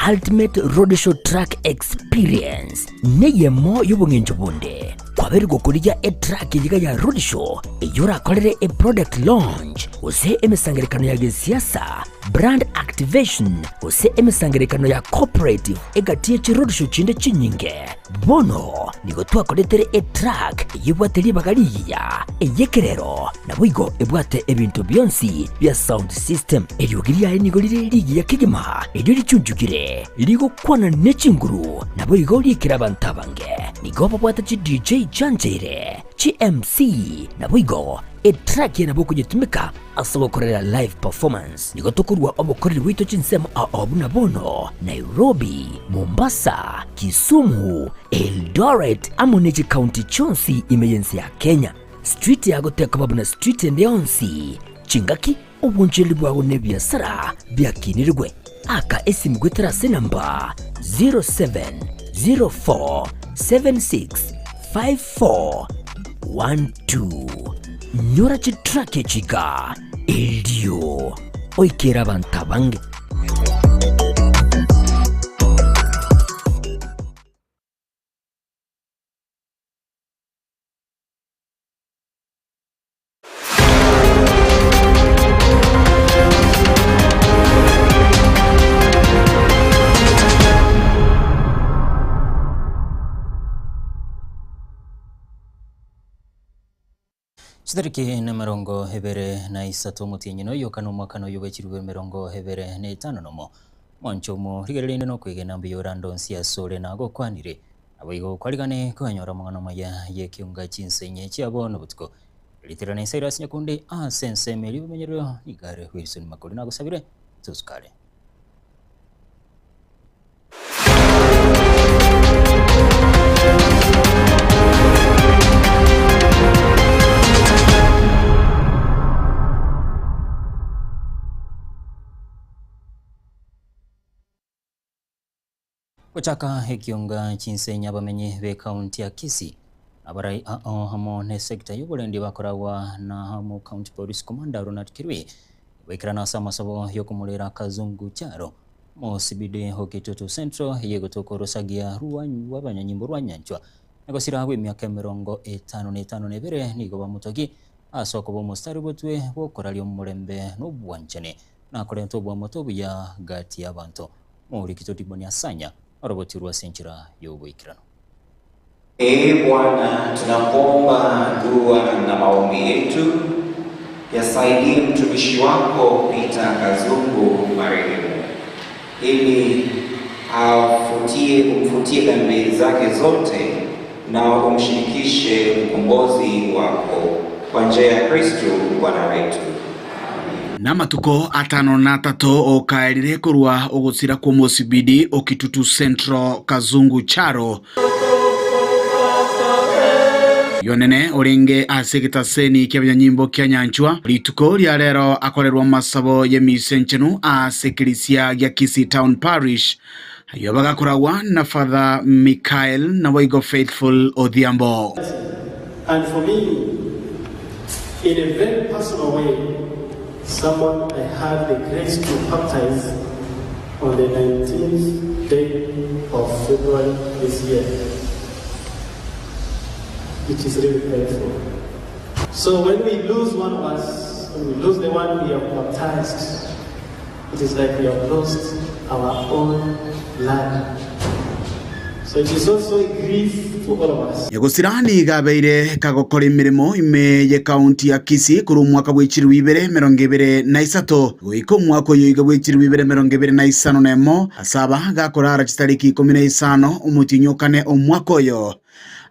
Ultimate Roadshow Truck Experience neyemo y'obong'encho bonde. Kwabeire gokorigia etruck eyeiga ya Roadshow eyio orakorere eproduct launch gose emesangererekano ya gesiasa, brand activation gose emesangererekano ya corporate egati ye chiroadshow chinde chinyinge. Bono nigo twakoretere etruck eyio ebwate ribaga rigiya, ey'ekerero, naboigo ebwate ebinto bionsi bia sound system. Eriogi riaye nigo rire rigiya kegima, erio richunchukire, rigokwana ne chinguru, naboigo riikire abanto abange. Nigo babwate chi DJ chiancheire, chi MC, naboigo etrack eye nabo okonyetumeka ase ogokorera live performance. Nigo tokorua obokoreri bwaito chinsemo ao buna bono, Nairobi, Mombasa, Kisumu, Eldoret amo ne chikaunti chionsi ime y'ense ya Kenya. Street yago tekoba buna street ende yonsi, chingaki, obonchereri bwao na ebiasara biakinirigwe. Aka esimu goetera ase enamba 0704765412. Nyora chitrack echi iga erio oikere abanto abange. Chitariki nemerongo ebere na isato omotienyi noyo kana omwaka noyo bwe chilifu emerongo ebere na etano nomo. Mwanche omo rigereria inde nokwegena mbuya orande onsi asore nagokwanire. Naboigo kwarigane koyanyora amang'ana amaya y'ekeunga chinsa inye chia bono botuko. Ritirana Cyrus Nyakundi ase ensemo eria obomenyerero nigo are Wilson Makori nagosabire tosukare. Gochaka ekionga chinsenya abamenyi b'ekaunti ya Kisii, abarai ao amo n'esector y'oborendi bakoragwa na amo County Police Commander Ronald Kirui baikerana ase amasabo y'okomorera Kazungu Charo Mosibidi o Kitutu Central eyegotoka orosagia rw'abanyanyimbo rwa Nyanchwa na gosira gw'emiaka emerongo etano na etano na ebere nigo bamotogi ase okoba omositari botwe bw'okoraria omorembe na obwanchani na korenta oboamate obuya gati y'abanto. Morikito Diboni Asanya orogotirwe ase enchera y'oboikeranu. Ee Bwana, tunakuomba dua na maombi yetu yasaidie mtumishi wako Peter Kazungu marehemu, ili afutie umfutie dhambi zake zote na umshirikishe mkombozi wako kwa njia ya Kristu Bwana wetu. Namatuko atano na atato okaerire korwa ogosira kw'omosibidi o Kitutu Central Kazungu Charo Yonene orenge ase egetaseni ki'abanyanyimbo kia Nyanchwa rituko ria rero akorerwa amasabo y'emisa enchenu ase ekerisia gia Kisii Town Parish ayio bagakoragwa na Father Michael naboigo Faithful Odhiambo. And for me, in a very personal way, someone I had the grace to baptize on the 19th day of February this year. It is really painful. So when we lose one of us, when we lose the one we have baptized, it is like we have lost our own blood. So it is also a grief to all of us. Nyagosira nigo abeire kagokora emeremo ime y'ekaunti ya Kisii korwa omwaka bwe chilifu ibere emerongo ebere na isato goika omwaka oyo iga bwe chilifu ibere emerongo ebere na isano na emo, ase aba gakorara chitariki ikomi na isano omotienyi o kane omwaka oyo.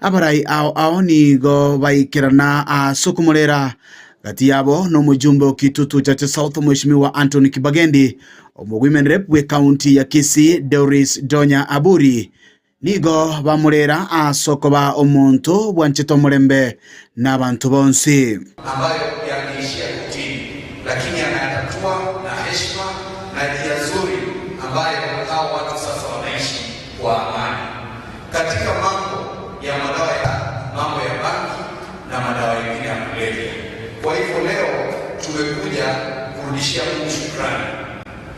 Abarai ao ao nigo baikerana ase okomorera gati yabo nomojumbe o Kitutu Chache South Mweshimiwa Anthony Kibagendi, Omowomen Rep bw'ekaunti ya Kisii Doris Donya Aburi. Nigo bamorera ase okoba omonto bwanchete omorembe nabanto bonsi. Ambayo yangeishia kotini, lakini anayatatua na heshima na njia nzuri ambayo hao watu sasa wanaishi kwa amani. Katika mambo ya madawa ya mambo ya bangi na madawa mengine ya kulevya. Kwa hivyo leo tumekuja kurudishia Mungu shukrani,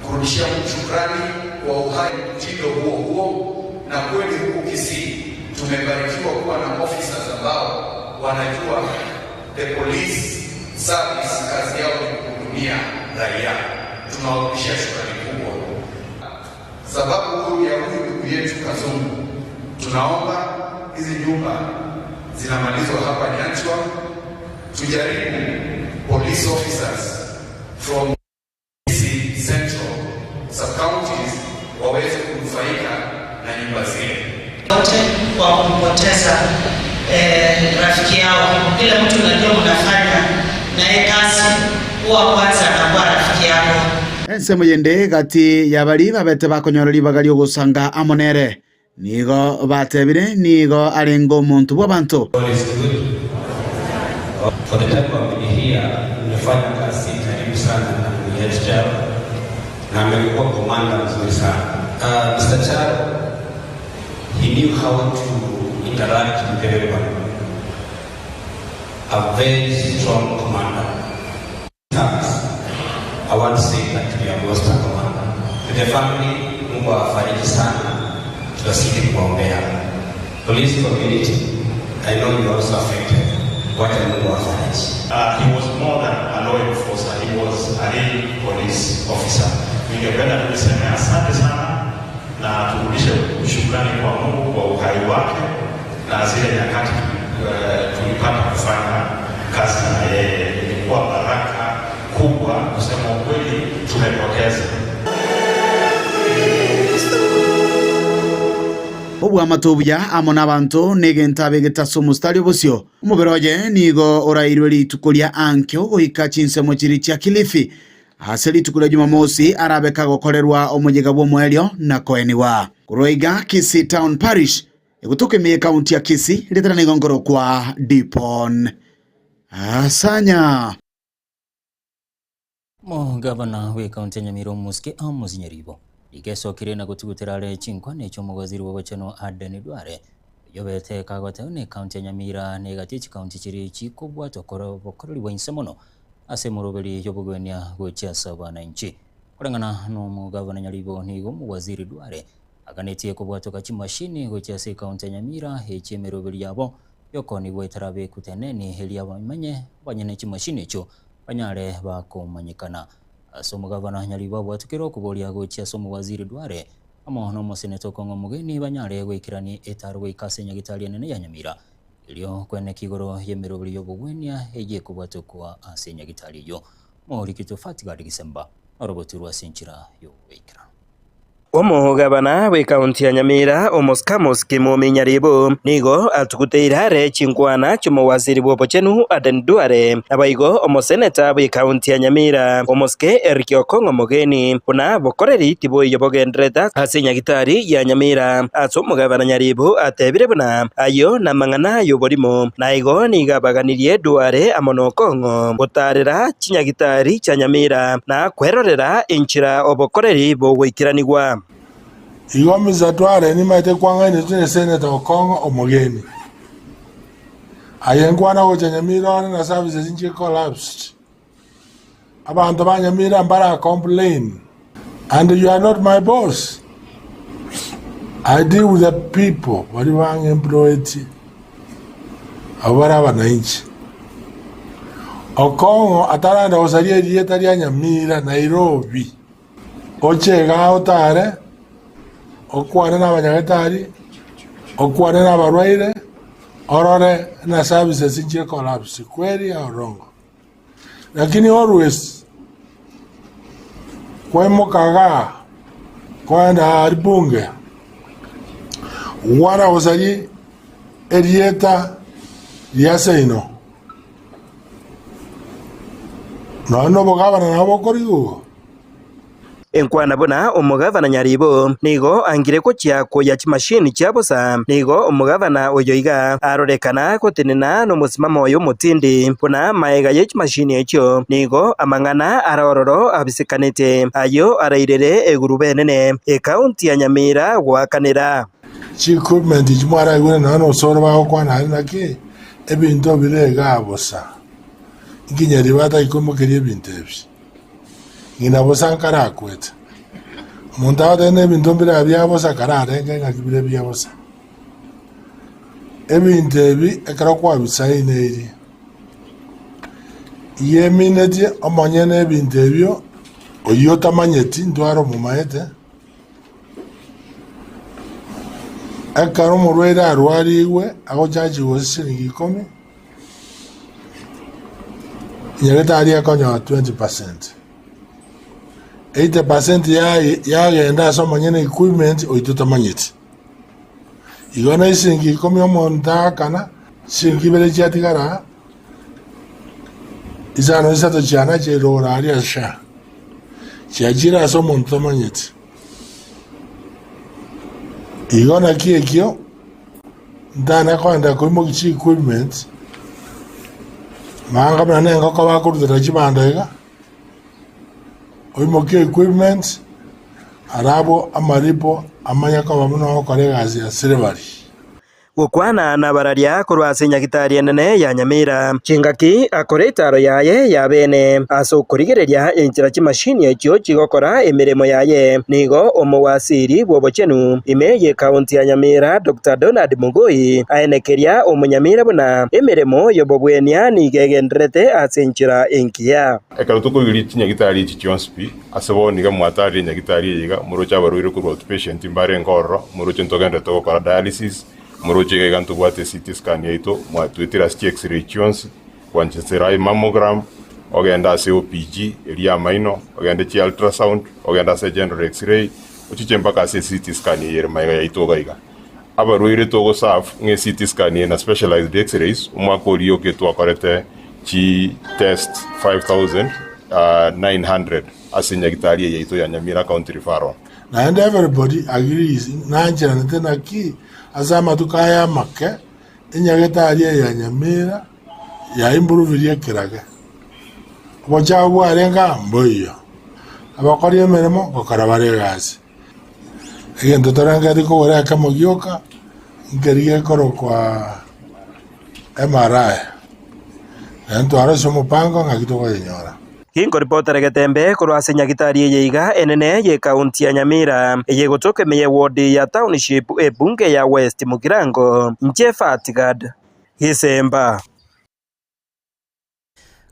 kurudishia Mungu shukrani. kwa uhai mtindo huo huo, na kweli huku Kisii tumebarikiwa kuwa na officers ambao wanajua the police service kazi yao ni kuhudumia raia. Tunawarudishia shukrani kubwa. Sababu ya huyu ndugu yetu Kazungu, tunaomba hizi nyumba zinamalizwa hapa Nyanchwa, tujaribu police officers from Kisii Central sub-counties waweze kunufaika na nyumba zile. Wote kwa kumpoteza rafiki yao. Kila mtu unajua mnafanya naye kazi, huwa kwanza anakuwa rafiki yako. Ensemo yende gati ya baria babete bakonyora ribaga ri'ogosanga amo nere, nigo batebire nigo arenge omonto bw'abanto. God is good. For the time I've been here, nimefanya kazi karibu sana na ndugu yetu Charo na amekuwa commander mzuri sana. Mr. Charo, he knew how to interact with everyone. A very strong commander. Thanks. I want to say that we have lost a commander. To the family, Mungu awafariji sana. Tutazidi kuwaombea. Police community, I know you are also affected. Wacha Mungu awafariji. He was more than a law enforcer, he was a real police officer. Ningependa tuliseme asante sana na turudishe shukrani kwa Mungu kwa uhai wake na zile nyakati tulipata kufanya kazi na yeye. Ilikuwa baraka kubwa, kusema ukweli, tumepoteza. Obwamato obuya amo n'abanto negento abegete ase omostari obosio. Omobere oye nigo orairwe rituko ria ankio goika chinsemo chiri chia Kilifi ase rituko ria Jumamosi arabeka gokorerwa omoyega bwa omoerio na koeniwa. Korwa iga Kisii Town Parish egotoka ime ekaunti ya Kisii ritara nigo nkorokwa Dipon Asanya. Omogavana bwa ekaunti ya Nyamira Omosike Amos Nyaribo igesokire na gotugutera are chinkwana echio omowaziri bwa obochenu Aden Duale oyobete kagoteba na ekaunti ya Nyamira na egati chikaunti chiri chikobwata obokoreri bwa inse mono ase emoroberi y'obogwenia gochia ase abananchi. Koreng'ana na omogavana Nyaribo nigo omowaziri Duale aganetie kobwatoka chimashini gochia ase ekaunti ya Nyamira echio emeroberi yabo yokonigwa etarabe ekuteneni eria bamanye banyene chimashini echio banyare bakomanyekana. Ase omogavana Nyaribo abwatukire okoboria gochia ase omowaziri Duale amo na omoseneto Okong'o Omogeni banyare goikerani etaro goika ase enyagitari enene ya Nyamira erio kweneka igoro y'emeroberi y'obogwenia eye ekobwatokwa ase enyagitari eyo. Morikito Fatigad Gisemba orobotirwe ase enchera y'ogoikerana. Omogabana bw'ekaunti ya Nyamira Omosike Amos Kimomi Nyaribo nigo atuguteire are chinkwana chi'omowaziri bw'obochenu Aden Duale nabaigo omoseneta bw'ekaunti ya Nyamira Omosike Eric Okong'o Omogeni buna bokoreri tiboiyo bogenderete ase enyagitari ya Nyamira. Ase omogabana Nyaribo atebire buna ayo namang'ana y'oborimo naigo nigo abaganirie Duale amo na Okong'o gotarera chinyagitari chia Nyamira na kwerorera enchera obokoreri bogoikeranigwa. Igo Mr. Duale nimaete kwang'aina tune Senator Okong'o Omogeni. Aye nkwana gocha Nyamira one na services inche collapsed. Abanto ba Nyamira mbara complain and you are not my boss. I deal with the people bari bang'employeti abo bare abananchi. Okong'o atarenda gosaria erieta ria Nyamira Nairobi. Oche igaa otare, okwane nabanyagetari, okwane nabarwaire, orore na services inche collapse kweri au rongo. Lakini always kwaimoka igaa kwaenda aria bunge gokwana gosari erieta ria seino nonya na obogabana nabo bokorigia igo. Enkwana buna omogavana Nyaribo nigo angire gochia koya chimashini chia bosa, nigo omogavana oyo iga arorekana gotenena nomosimamo oyo omotindi buna maega ye chimashini echio nigo amang'ana ara ororo abisekanete ayio arairere egurube enene ekaunti ya Nyamira goakanera. Chi-equipment echi mwaraigure nonya nosoro bagokwana aria naki ebinto bire igaa bosa. Inki Nyaribo ataikomokeria ebinto ebi? Ng'ina bosa nkarakwete. Omonto agoteba na ebinto mbire aa bia bosa kararenge ng'aki bire bia bosa. Ebinto ebi ekero kwabisaineirie, igo eminetie omonyene ebinto ebio oyio otamanyeti ntware omomaete, ekero omorwaire arwarigwe agochachigwa gose chiringi ikomi, nyagetari akonyora 20%. 80% yaye yagenda ase omonyene equipment oyio totamanyeti. Igo na esiringi ikomi omonto aakana, chiringi ibere chiatigara aa, isano isato chiana chiairora aria sha, chiachire ase omonto otamanyeti. Igo naki ekio, ntana kogenda koimokia chi equipment, manga buna na engoko bakorutera chibando iga, oimokie equipment, arabwo amaripo amanye koba buna ogokora egasi ya siribari. Gokwana nabararia korwa ase enyagitari enene ya Nyamira. Chingaki akore etaaro yaye ya bene ase okorigereria enchera chimashini echio chigokora emeremo yaye. Nigo omowasiri bw'obochenu ime y'ekaunti ya Nyamira Doctor Donald Mugoi aenekeria omonyamira buna emeremo y'obobwenia nigo egendererete ase enchera engiya. Ekero tokorigereria chinyagitari echi chionsi pi, ase bono iga mwatarire enyagitari eye iga, moroche abarwaire korwa outpatient mbarenge ororo, moroche ntogenderete gokora dialysis, moroche iga iga ntobwate CT scan yaito, mwatwetire ase chi x-ray chionsi, gwanchesera aye mammogram, ogende ase OPG eria y'amaino, ogende chi ultrasound, ogende ase general x-ray, ochiche mpaka ase CT scan eye ere magega yaito iga iga. Abarwaire togoserve ng'a CT scan eye na specialized x-rays, omwaka oria oke twakorete chi test 5900 ase nyagitari eye yaito ya Nyamira County Referral. Naende everybody agrees nancheranete naki ase amatuko aya amake enyagetari eye ya Nyamira ya improvirie ekerage. Obochabo bwarenge aa mboiyo. Abakori emeremo ngokora bare egasi. Egento torengereti kogora ekemo gioka, nkeria gekorokwa MRI, naende twarosia omopango ng'aki tokoyenyora. Ginkoripotera getembe korwa ase nyagitari eye iga enene y'ekaunti ya Nyamira, eye egotoka ime y'ewodi ya Township ebunge ya West Mugirango, inche Fatgad Gisemba.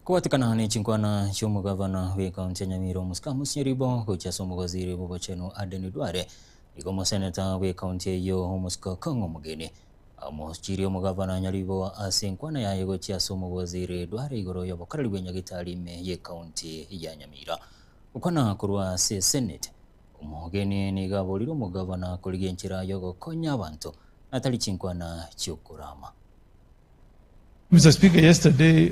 Kobwatekana ne chinkwana chi'omogavana bw'ekaunti ya Nyamira Omosike Amos Nyaribo gochia ase omowaziri bw'obochenu Aden Duale, nigo omoseneta bw'ekaunti eyio Omosike Okong'o Omogeni amochirie omogavana Nyaribo ase enkwana yaye gochia ase omowaziri Duale igoro y'obokoreri bw'enyagitari ime y'ekaunti ya Nyamira. Gokwana korwa ase Senate, Omogeni nigo aborire omogavana korigia enchera y'ogokonya abanto natari chinkwana chi'okorama. Mister Speaker, yesterday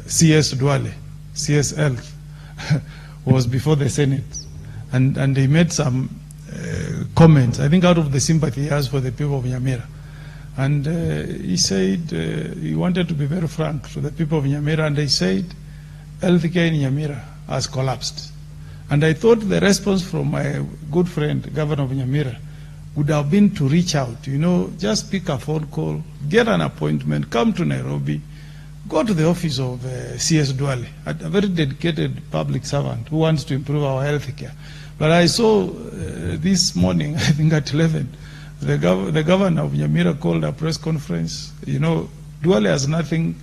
CS Duale, CS Health, was before the Senate and, and he made some uh, comments, I think out of the sympathy he has for the people of Nyamira. And uh, he said uh, he wanted to be very frank to the people of Nyamira, and he said healthcare in Nyamira has collapsed. And I thought the response from my good friend, Governor of Nyamira, would have been to reach out, you know, just pick a phone call, get an appointment, come to Nairobi, go to the office of uh, CS Duale, a, a very dedicated public servant who wants to improve our health care. But I saw uh, this morning, I think at 11, the, gov- the governor of Nyamira called a press conference. You know, Duale has nothing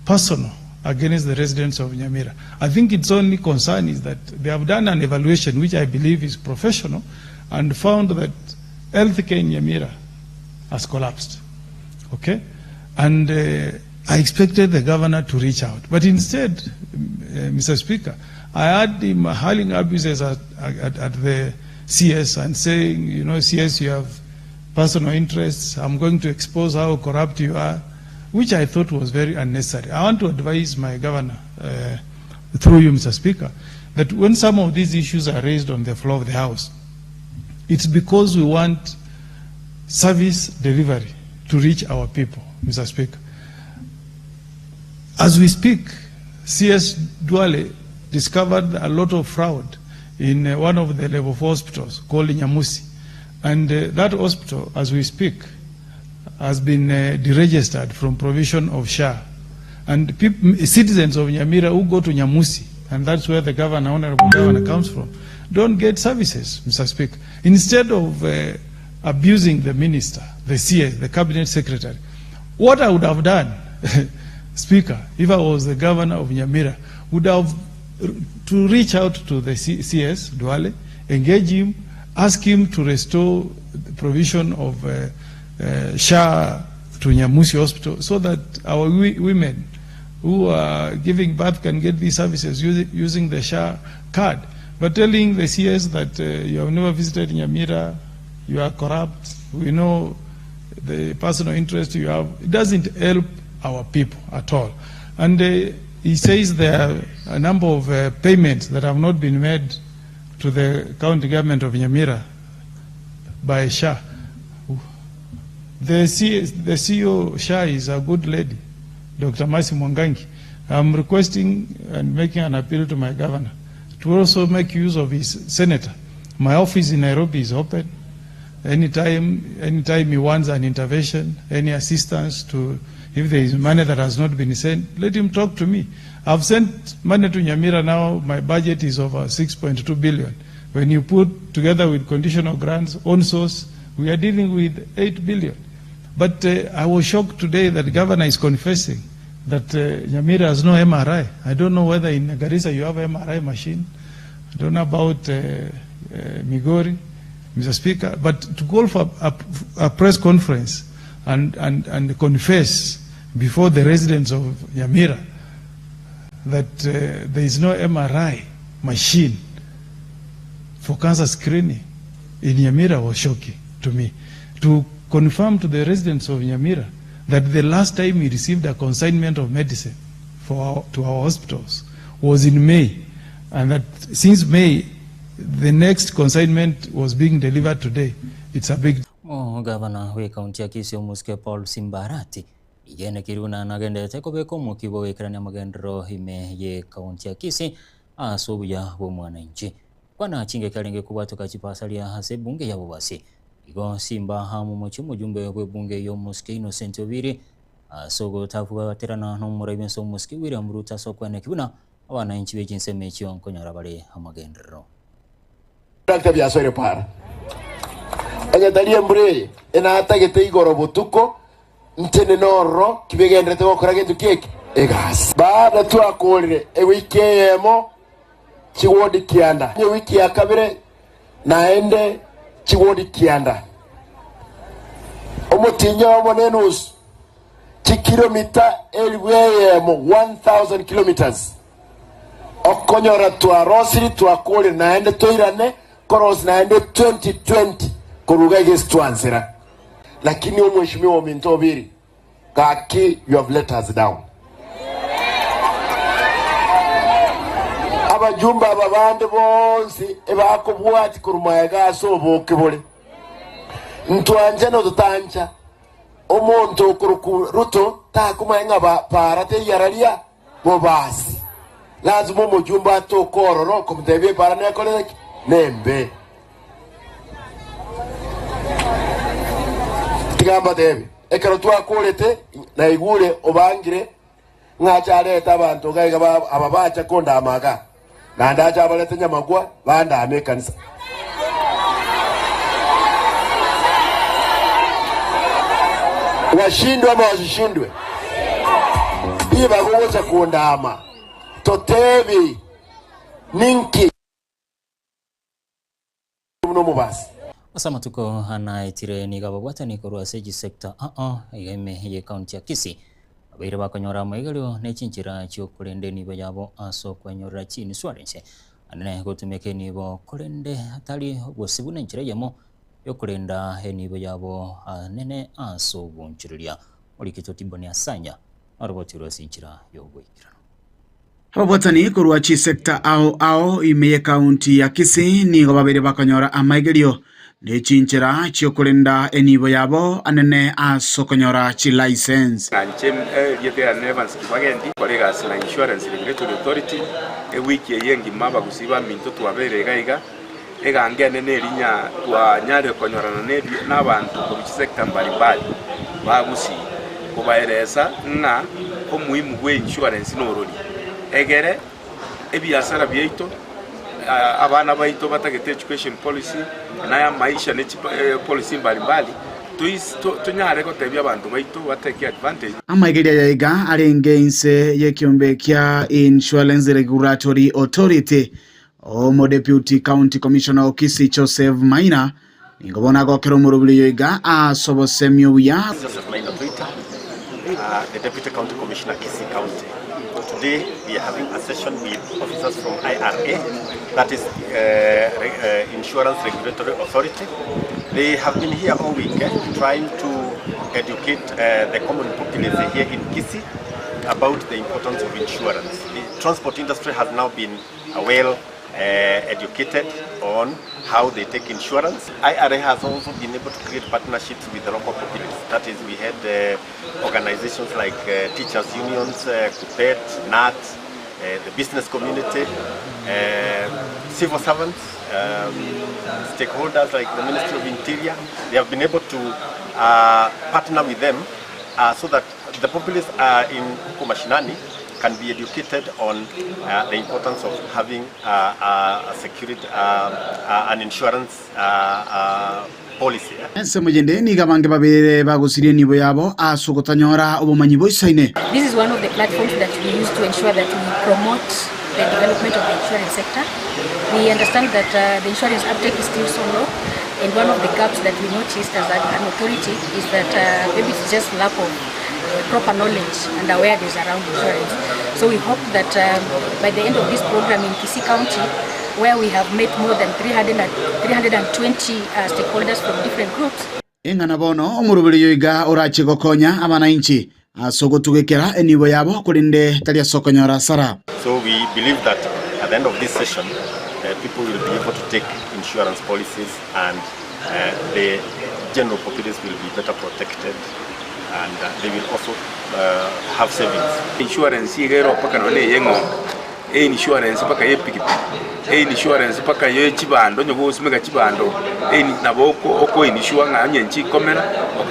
personal against the residents of Nyamira. I think its only concern is that they have done an evaluation, which I believe is professional, and found that healthcare in Nyamira has collapsed. Okay? And uh, I expected the governor to reach out. But instead, uh, Mr. Speaker, I had him hurling abuses at, at, at the CS and saying, you know, CS, you have personal interests. I'm going to expose how corrupt you are, which I thought was very unnecessary. I want to advise my governor, uh, through you, Mr. Speaker, that when some of these issues are raised on the floor of the House, it's because we want service delivery to reach our people, Mr. Speaker. As we speak, CS Duale discovered a lot of fraud in uh, one of the level 4 hospitals called Nyamusi. And uh, that hospital, as we speak, has been uh, deregistered from provision of SHA. And peop- citizens of Nyamira who go to Nyamusi, and that's where the governor, honorable governor, comes from, don't get services, Mr. Speaker. Instead of uh, abusing the minister, the CS, the cabinet secretary, what I would have done, Speaker, if I was the governor of Nyamira, would have to reach out to the C CS, Duale, engage him, ask him to restore the provision of uh, uh, SHA to Nyamusi Hospital so that our women who are giving birth can get these services using, using the SHA card. But telling the CS that uh, you have never visited Nyamira, you are corrupt, we know the personal interest you have, it doesn't help our people at all. And uh, he says there are a number of uh, payments that have not been made to the county government of Nyamira by SHA. The, C, the CEO SHA is a good lady, Dr. Masi Mwangangi. I'm requesting and making an appeal to my governor to also make use of his senator. My office in Nairobi is open. Anytime, anytime he wants an intervention, any assistance to, if there is money that has not been sent, let him talk to me. I've sent money to Nyamira now, my budget is over 6.2 billion. When you put together with conditional grants, own source, we are dealing with 8 billion. But uh, I was shocked today that the governor is confessing that uh, Nyamira has no MRI. I don't know whether in Garissa you have MRI machine. I don't know about uh, uh, Migori, Mr. Speaker. But to call for a, a press conference and, and, and confess before the residents of Nyamira that uh, there is no MRI machine for cancer screening in Nyamira was shocking to me. To confirm to the residents of Nyamira that the last time we received a consignment of medicine for our, to our hospitals was in May, and that since May, the next consignment was being delivered today. It's a big Omogabana bw'ekaunti ya Kisii omosike Paul Simbarati igene kiruna nagendete kobeka omokia bwogoikerania amagenderero ime ye ekaunti ya Kisii ase obuya bwa omwananchi. Kwana chingaki arenge kobwatoka chipasaria ase ebunge ya Bobasi. Igo Simba amo omochie omojumbe bwa ebunge ya omosike Innocent Obiri ase ogotabuaterana na omorai bwense omosike William Ruto ase okweneki buna abananchi be chinsemo echio nkonyora bare amagenderero. Dr. Biasoire para. Onye tari embura eye enatagete igoro botuko nchene nororo kibegenderete gokora gento kieki egasi. Baada twakorire ewiki eyemo chiwodi kianda ewiki ya kabere naende chiwodi kianda omotinya omo nenusu chikilomita elibu eyemo 1000 kilometers okonyora twarosiri twakorire naende toirane korosi naende 2020 koruga igesi twansera lakini omweshimiwa ominto obiri gaki you have let us down abajumbe aba bande bonsi ebakobwati korumwaega ase oboke bore ntwanja nototancha omonto okoroku ruto takumanya ng'a para teyararia bobasi lazima omojumbe atoke ororo okomotebia epara nekorere ki nembe tiga mbatebi ekero twakorete naigure obangire ng'acha arete abanto iga iga aba bacha kondama iga naende ache abarete nyamagwa bandame ekanisa. Washindwe ama wasishindwe? Ribaga ogocha kondama totebi ninki buna omobasi. Ase amatuko anaetire nigo ababwatani korwa ase chisector ao iga ime ye county ya Kisii babeire bakonyora amaigerio ne chinchera chiokorenda enibo yabo ase okwenyorera chiinsurance anene gotumeka enibo korende atari gose buna enchera eyemo yokorenda enibo yabo anene ase obonchoreria. Orikito Tiboni Asanya arobotirwe ase enchera yogoikeranu. Ababwatani korwa chisector ao ao ime y'ekaunti ya Kisii nigo babere bakonyora amaigerio ne chinchera chiokorenda enibo yabo anene ase okonyora chilicense. Inche erieta riane Evans Kibagendi, nkore egasi na Insurance Regulatory Authority, ewiki eye engima abagusii baminto twabeire iga iga, egango enene eria nya twanyarire konyorana na ebi na abanto korwa chisector mbalimbali ba Gusii, kobaeresa ng'a omuhimu bwe insurance norori, egere ebiasara biaito abana baito batagete education policy, na ya maisha ne chipolicy mbalimbali, tonyare gotebia abanto baito batake advantage. Amaigeria yaiga arenge inse y'ekiombe kia Insurance Regulatory Authority, Omodeputy County Commissioner o Kisii Joseph Maina nigo bono agokera omorobiri oyo iga ase obosemi obuya. Joseph Maina Twitter, uh, the Deputy County Commissioner, Kisii County. Today we are having a session with officers from IRA, that is uh, Re uh, Insurance Regulatory Authority. They have been here all week eh, trying to educate uh, the common populace here in Kisii about the importance of insurance. The transport industry has now been well uh, educated on how they take insurance. IRA has also been able to create partnerships with the local populace. That is, we had uh, organizations like uh, teachers unions, uh, KUPPET, NAT, uh, the business community, uh, civil servants, um, stakeholders like the Ministry of Interior. They have been able to uh, partner with them uh, so that the populace uh, in huko mashinani can be educated on uh, the importance of having uh, uh, a security, uh, uh, an insurance uh, uh, policy. Eh? Ensemo eyende nigo abange babere bagosiria enibo yabo ase ogotanyora obomanyi boisaine. This is one of the platforms that we use to ensure that we promote the development of the insurance sector. We understand that uh, the insurance uptake is still so low and one of the gaps that we noticed as an authority is that uh, maybe it's just lack of uh, proper knowledge and awareness around insurance. So we hope that um, by the end of this program in Kisii County, where we have met more than 300 and 320 uh, stakeholders from different groups, Ing'ana bono omoroberi oyo iga orache gokonya abanainchi ase ogotugekera enibo yabo, korende tari ase okonyora asara. So we believe that at the end of this session, uh, people will be able to take insurance policies and uh, the general populace will be better protected and uh, they will also uh, have savings. Insurance iga ero mpaka nonye na eye eng'ombe, einsurance mpaka ya epikipiki, einsurance mpaka ya chibando onye gosimeka chibando ein nabo oko okoinsure ng'a onye nchikomera,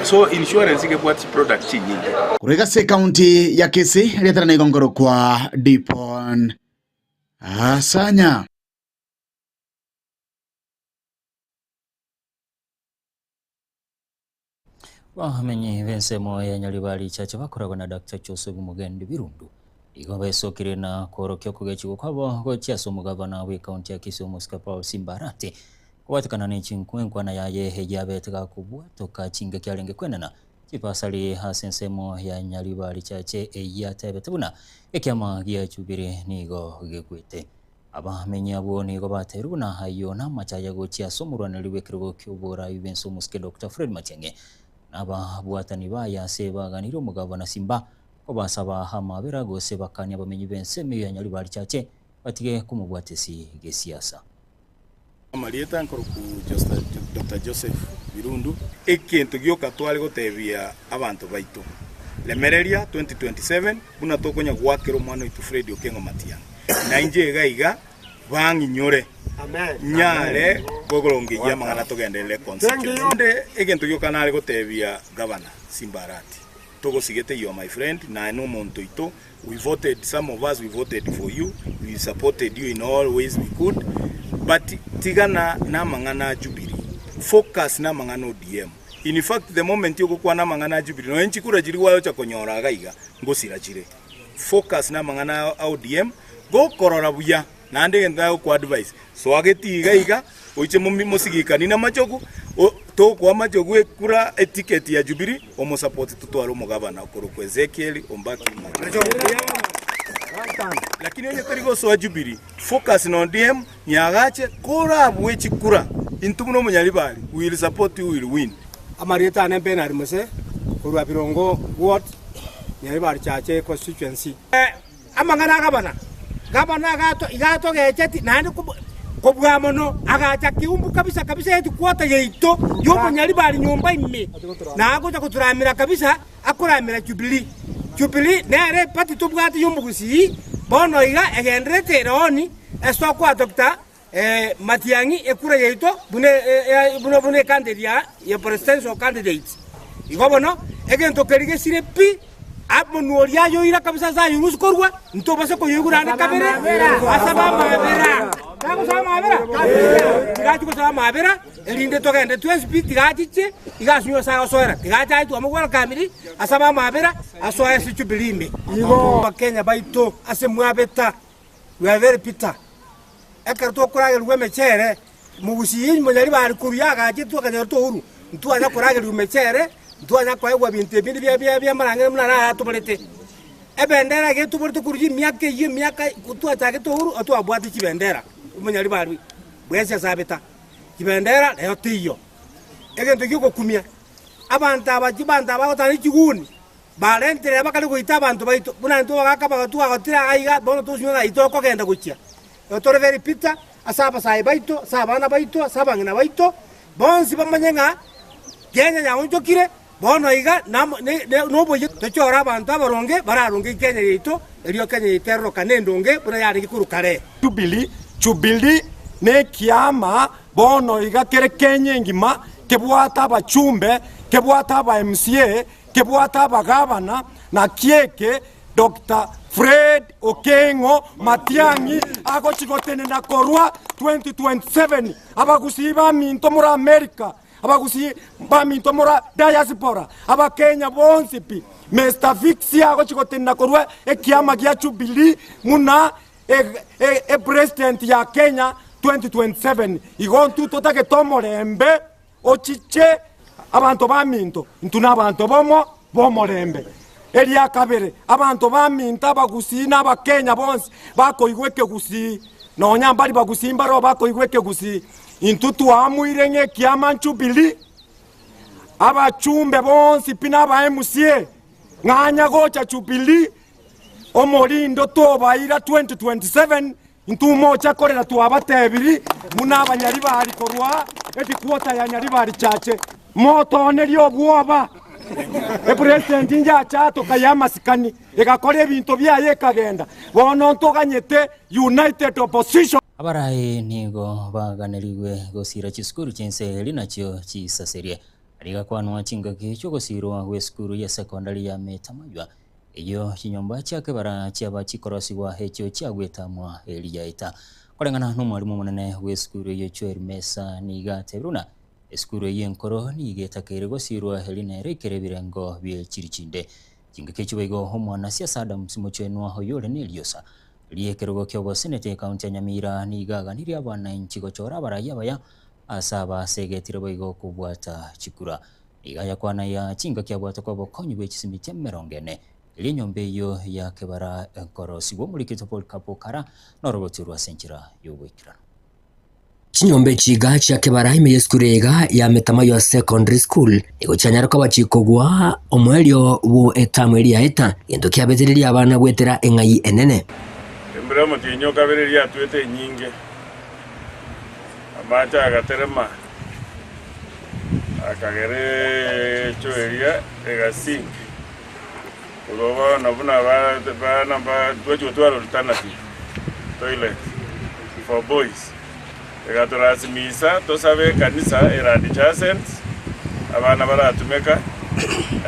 so insurance iga ebwate chiproduct chinyinge. Korwa ase ekaunti ya Kisii, rietera nigo nkorokwa Dipon Asanya. Bamenyi b'ensemo ya Nyaribari Church bakoragwa na Dr. Joseph Mugendi Birundu igo besokire na kworokia okogechigwa kwabo gochia ase omogavana bw'ekaunti ya Kisii Omosike Paul Simba Arati kobwatekana ne chinkwenkwana yaye eyabete gakobwatoka chingaki arenge kwenena chipasari ase ensemo ya Nyaribari Church eyio atebete buna ekiama gia Jubilee nigo gekwete. Abamenyi abwo nigo bateirwe buna ayio namachaya gochia ase omorwaneri bw'ekerogo ki'oborai bw'ense omosike Dr. Fred Matiang'i na ababwatani baye ase baganire omogabana Simba kobasaba amabera gose bakania abamenyi b'ense emiyo ya Nyaribari Chache batige komobwatesi gesiasa. Amarieta nkorokwa Doctor Joseph Birundu. Egento gioka tware gotebia abanto baito, remereria 2027 buna tokonya goakera omwana oito Fred Okengo Matiang'i, na inche iga iga bang'inyore nyare korongeiyia amang'ana togenderere constituency. Naende egento gioka nare gotebia Gavana Simba Arati, togosigete you are my friend, naye nomonto oito, We voted, some of us we voted for you, we supported you in all ways we could, but tigana namang'ana a Jubilee, focus namang'ana ODM. In fact the moment ogokwana amang'ana a Jubilee nonya chikura chiria gwayocha konyora iga iga ngosira chire. Focus namang'ana a ODM, gokorora buya naende egento nagokoa advice, soa getii iga iga oiche mosigikani namachogu, tokoa amachogu ekura eticket ya Jubilee omosupport totware omogabana okorokwa Ezekiel Ombaki Machogu. Lakini onye tori gosoa Jubilee, focus na ODM niagache korabue chikura intwe buna omonyaribari we will support you we will win. Amarieta ane Bernard Mose korwa Birongo Ward, Nyaribari Chache Constituency. Amang'ana a gabana, gabana iga atogecheti naende kobua mono, agacha keumbu kabisa kabisa eheadquarter yaito y'obonyaribari nyomba ime, na agocha gotoramera kabisa akoramera Jubilee. Jubilee nere eparty tobwate y'omogusii bono iga egendererete ere on ase tokoadopta Matiang'i ekura yaito buna buna ecandidate ya presidential candidate. Igo bono egento keria gesire pi, omonwa oria ayoira kabisa ase ayorusia korwa, ntobase koyoigwa naende kabere, asabe amabera. Tagosaba amabera? Tiga achie gosaba amabera, erinde togende twensi pi, tiga achiche, iga ase ase agosoera. Tiga ache aye twamogwelkamiri, asabe amabera, asoe ase Jubilee ime. Igo Abakenya baito ase mwabeta, we are very bitter. Ekero tokoragerigwa emechere, mogusii monyaribari korwa yagachetwe akanyora touru, ntwanya koragerigwa emechere, ntwanya koegwa binto ebinde bia bia biamarang'ina buna naratoborete. Ebendera iga etoborete korwa emiaka eyio emiaka twachagete ouru twabwate chibendera, omonyaribari bwensi ase abeta, chibendera rero teiyo. Egento giogokumia, abanto aba chibanto aba bagotara ne chiguni, Barentire abakare goita abanto baito, buna intwe abagaaka abagotu twagotire aa iga, bono tosinywe ng'ai tokogenda gochia. Igo tore very bitter ase abasae baito, ase abana baito, ase abang'ina baito, bonsi bamanye ng'a Kenya yaonchokire, bono iga namo ne ne noboyia tochore abanto abaronge bararonge Kenya yaito, erio Kenya yaito erorokane endonge buna yarenge korwa kare. Jubilee, Jubilee nekiama bono iga kere Kenya engima kebwate abachumbe, kebwate aba MCA, Kebwate abagabana, naki eke Doctor Fred Okengo Matiang'i agochi gotenena korwa 2027. Abagusii baminto more America, abagusii baminto more diaspora, abakenya bonsi pi, Mister Fix agochi gotenena korwa ekiama gia Jubilee muna epresident ya Kenya 2027. Igo ntwe totagete omorembe. Ochiche abanto baminto, intwe nabanto bomo b'omorembe. Eria kabere, abanto baminto abagusii na abakenya bonsi bakoigwa ekegusii, nonya mbari bagusii mbaroo bakoigwa ekegusii, intwe twaamuire ng'a ekiama Jubilee, abachumbe bonsi pi na aba MCA, ng'anya gocha Jubilee, omorindo tobaira 2027, Intwe mocha korera twabatebiri buna abanyaribari korwa edikwota ya Nyaribari Chache, motoonerie obwoba. Epresident njacha atoka y'amasikani egakora ebinto biaye ekagenda. Bono ntoganyete united opposition. Abarai nigo baganerigwe gosiira chisukuru chi'ense eri nachio chisaserie. Rigakwanwa chingaki chi'ogosiirwa gw'esukuru y'esekondari ya Metamaywa, eyio chinyomba chia kebara chiaba chikorosigwa echio chiagwetamwa eriaeta. Koreng'ana nomwalimu omonene bw'esukuru eyio Joel Mesa nigo atebire buna esukuru eyio enkoro nigo etakeire gosiirwa eri nere ekere ebirengo bie chiri chinde. Chingaki echio boigo omwanasiasa Adams Mochenwa oyio ore neriosa ri'ekerogo ki'obosenete ekaunti ya Nyamira nigo aganirie abananchi gochora abarai abaya ase abasegetire boigo kobwata chikura. Iga yakwana ya chingaki abwate kw'obokonyi bwe chisimiti emerongo ene, erio enyomba eyio ya kebara ekorosigwa omorikito Polycarp Okara noroboti orwo ase enchera y'ogoikeranu. Chinyomba echi iga chia kebara ime y'esukuru eye iga ya Metamaywa Secondary School nigo chianyare koba chikogwa omoerio bwo etamu eria yaeta, gento kiabetereria abana goetera eng'ai enene. Embura y'omotienyi o kabere eria yatwete enyinge, amache agaterema, akagera echo eria egasink. Korwa bono buna bana twachia gotwara alternative toilet for boys, egatorasimisa tosabe ekanisa ere adjacent abana baratumeka